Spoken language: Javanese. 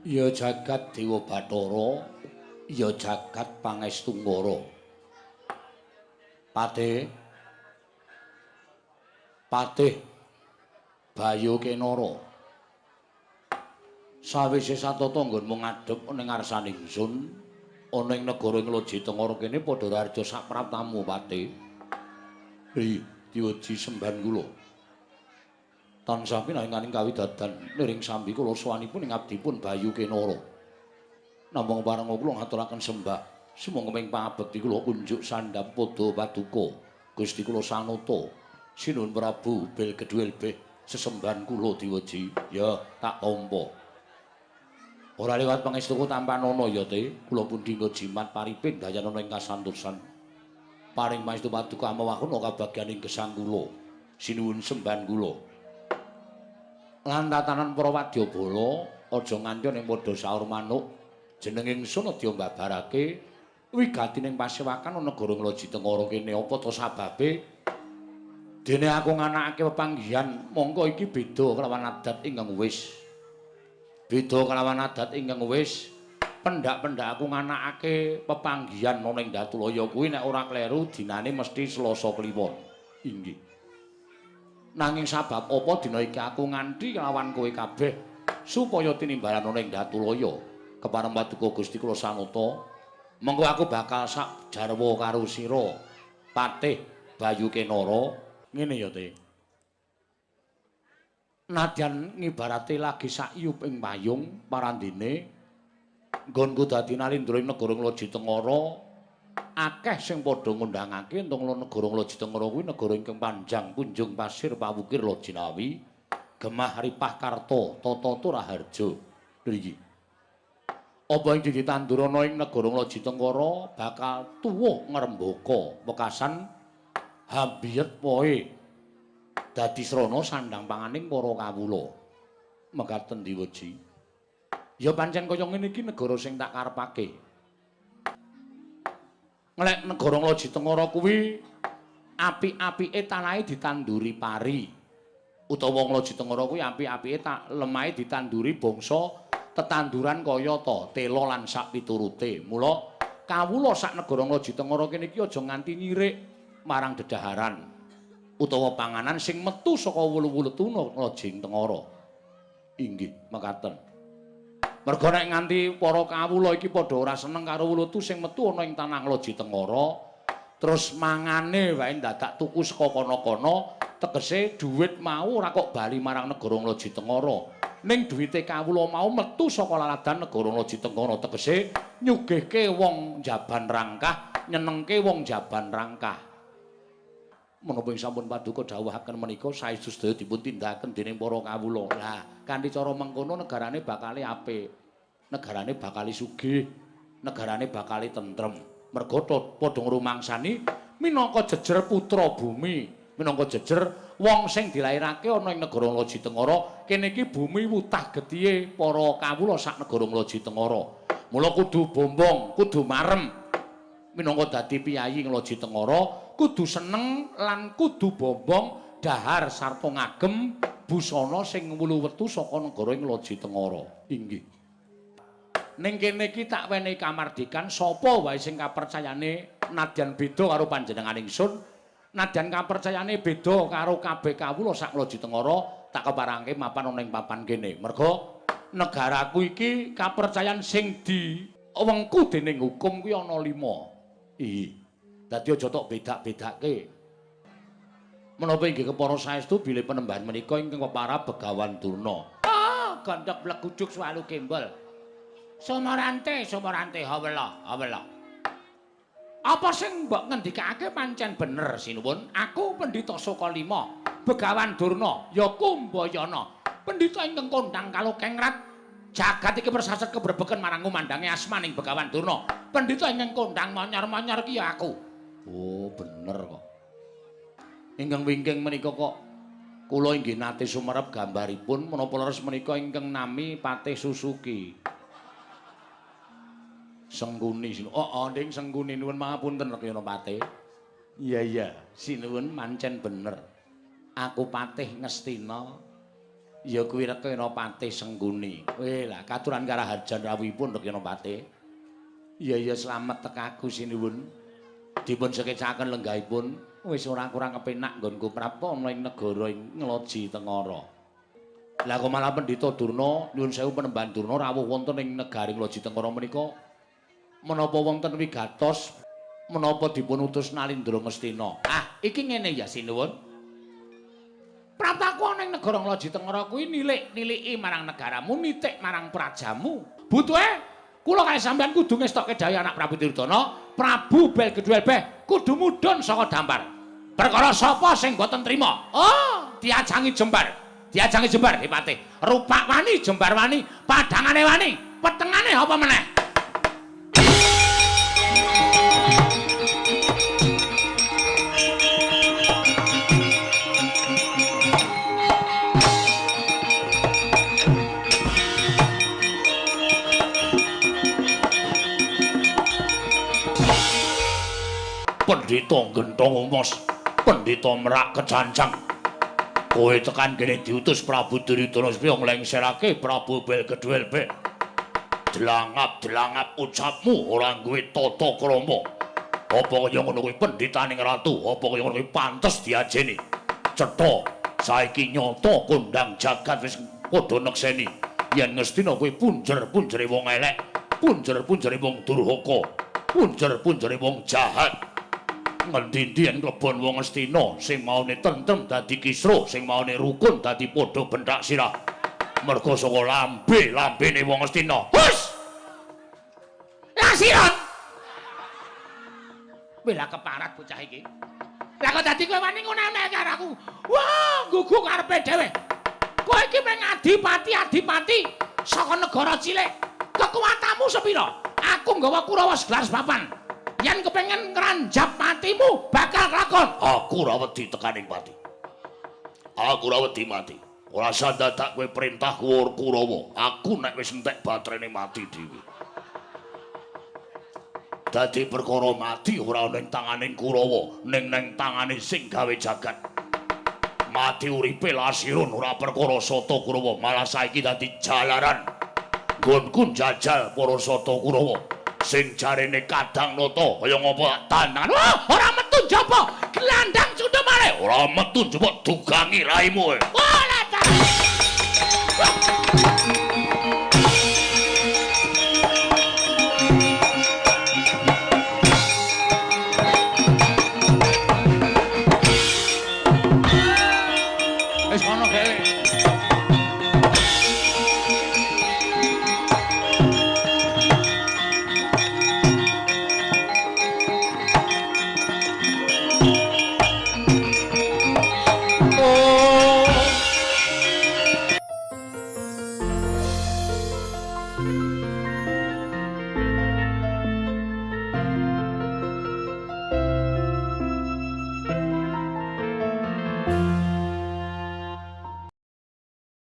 Ya jagat Dewa Bathara, ya jagat Pangestu Ngara. Patih Patih Bayu Kenara. Sawise satata nggonmu ngadhep ning ngarsane ingsun ana ing negara Ngloji Tengara kene padha raharja sapraptamu Patih. Ri diweji sembahan kula. Tansah pinanganing kawidadan niring sambi kula sowanipun ing abdipun Bayu Kenara. Namung parenga kula ngaturaken sembah sumangga ing pangabekti kula kunjuk sandhap padha paduka Gusti kula Sanata. Sinuwun Prabu Bel Gedhuel Beh sesembahan kula diweji. Ya tak tampa. Ora liwat pangestuku tampanana ya Te, kula pun dinggo jimat paripin dayanana ing kasantosan. Paring pangestu paduka amewahuna kabagyaning gesang kula. Sinuwun sembahan kula. Lan tatanan para wadyabala aja nganti ning padha saur manuk jeneng ingsun aja mbabarake wigati ning pasewakan ana negara Ngloji Tengara kene apa to sababe dene aku nganakake pepanggihan mongko iki beda kelawan adat ingkang wis beda kelawan adat ingkang wis pendak-pendak aku nganakake pepanggihan ana ing Datulaya kuwi nek ora kleru dinane mesti Selasa Kliwon inggih. Nanging sabab apa dina iki aku nganti kelawan kowe kabeh supaya tinimbalan ana ing Datulaya kepareng paduka Gusti kula Sanata mengko aku bakal sak jarwa karo sira Patih Bayu Kenara ngene ya Te. Nadyan ngibarate lagi sakyup ing payung parandene nggonku dadi nalindra ing negara Ngloji Tengara akeh sing padha ngundangake entung negara Ngloji Tengara kuwi negara ingkang panjang punjung pasir pawukir Lojinawi gemah ripah karta tata raharja. Nggih. Apa ing ditandur ana ing negara Ngloji Tengara bakal tuwuh ngrembaka wekasan hambiyet wohe dadi srana sandhang panganing para kawula. Mekaten diweji. Ya pancen kaya ngene iki negara sing tak karepake. Nglek negara Ngloji Tengara kuwi apik-apike tanahe ditanduri pari. Utawa Ngloji Tengara kuwi apik-apike lemahe ditanduri bangsa tetanduran kaya ta tela lan sak piturute. Mula kawula sak negara Ngloji Tengara kene iki aja nganti nyirik marang dedaharan utawa panganan sing metu saka wulu-wulutu Ngloji Tengara. Inggih, mekaten. Merga nek nganti para kawula iki padha ora seneng karo wulutu sing metu ana ing tanah Ngloji Tengara, terus mangane wae dadak tuku saka kono-kono, tegese dhuwit mau ora kok bali marang negara Ngloji Tengara. Ning dhuwite kawula mau metu saka laladan negara Ngloji Tengara, tegese nyugihke wong jaban rangkah, nyenengke wong jaban rangkah. Menapa ing sampun paduka dawuhaken menika saestu sedaya dipun tindakaken dening para kawula. Lah, kanthi cara mengkono negarane bakale apik. Negarane bakale sugih, negarane bakale tentrem. Merga padha ngrumangsani minangka jejer putra bumi, minangka jejer wong sing dilairake ana ing negara Ngloji Tengara. Kene iki bumi wutah getihe para kawula sak negara Ngloji Tengara. Mula kudu bombong, kudu marem minangka dadi piyayi Ngloji Tengara. Kudu seneng lan kudu bombong dahar sarta ngagem busana sing wulu wetu saka negara Ngloji Tengara. Inggih. Ning kene iki tak wenehi kamardikan sapa wae sing kapercayane nadyan beda karo panjenengan ingsun, nadyan kapercayane beda karo kabeh kawula sak Ngloji Tengara, tak keparangke mapan ana ing papan kene. Merga negaraku iki kapercayan sing diwengku dening hukum kuwi ana 5. Ih. Dadi aja tok bedak-bedake. Menapa inggih kepara saestu bilih penembahan menika ingkang pepara Begawan Durna. Ah, gondhok blegujuk swalu gembol. Somorante, somorante hawela, hawela. Apa sing mbok ngendikake pancen bener sinuwun? Aku Pendhita Sukalima, Begawan Durna, ya Kumbayana. Pendhita ingkang kondhang kalokengrat. Jagat iki persaset kebrebegen marang ngumandange asmaning Begawan Durna. Pendhita ingkang kondhang monyor-monyor ki ya aku. Oh, bener kok. Ingkang wingking menika kok kula inggih nate sumerep gambaripun menapa leres menika ingkang nami Patih Susuki. Sengkuni. Oh, oh, ning Sengkuni nuwun pangapunten Rekyana Patih. Iya, iya, sinuwun mancen bener. Aku Patih Ngastina. Ya kuwi Rekena Patih Sengkuni. Weh lah katuran karaharjan rawuhipun Rekena Patih. Iya iya slamet tekaku sinuwun. Dipun sekecaken lenggahipun wis ora kurang kepenak nggonku prapta ana ing negara ing Ngloji Tengara. Lah kok malah Pendhita Durna nyuwun sewu Penemban Durna rawuh wonten ing negari Ngloji Tengara menika menapa wonten wigatos menapa dipun utus Nalindra Ngastina. Ah, iki ngene ya sinuwun. Praptaku ana ing negara Ngloji Tengara kuwi nilik-niliki marang negaramu, nitik marang prajamu. Butuhe kula kaya sampeyan kudu ngestokke daya anak Prabu Duryudana, Prabu Belgeduelbeh kudu mudhun saka dampar. Perkara sapa sing boten trima? Oh, diajangi jembar. Diajangi jembar Dipatih. Rupak wani, jembar wani, padhangane wani, petengane apa meneh? Pendhita Genthong Umas, Pendhita Merak Kecancang. Kowe tekan kene diutus Prabu Duryudana supaya nglengserake Prabu Belgeduelbe. Dlangap-dlangap ucapmu ora nggawe tata krama. Apa kaya ngono kuwi pendhitaning ratu, apa kaya ngono kuwi pantes diajeni. Cetha saiki nyata kondang jagat wis padha nekseni yen Ngastina kuwi punjer-punjere wong elek, punjer-punjere wong durhaka, punjer-punjere wong jahat. Ngendi-endi yen klebon wong Ngastina sing maune tentrem dadi kisruh, sing maune rukun dadi padha benthak sirah. Merga saka lambe-lambene wong Ngastina. Hus! Lasiron! Weh lah keparat bocah iki. Lah kok dadi kowe wani ngono karo aku. Wah, nggugu karepe dhewe. Kowe iki mung adipati-adipati saka negara cilik. Kekuatanmu sepira? Aku nggawa Kurawa segelar sepapan. Yen kepengen ngranjap matimu bakal kelakon. Aku ora wedi tekaning pati. Aku ora wedi mati. Ora usah dadak kowe perintah Kurawa. Aku nek wis entek baterene mati dhewe. Dadi perkara mati ora ana ing tangane Kurawa, ning nang tangane sing gawe jagat. Mati uripe Lasirun ora perkara Sata Kurawa, malah saiki dadi jalaran. Nggonku njajal para Sata Kurawa. Sing jarene kadang nata kaya ngapa tantangan. Wah, ora metu njaba, glandang cundha male. Ora metu njaba dugangi raimu. Wah, lah.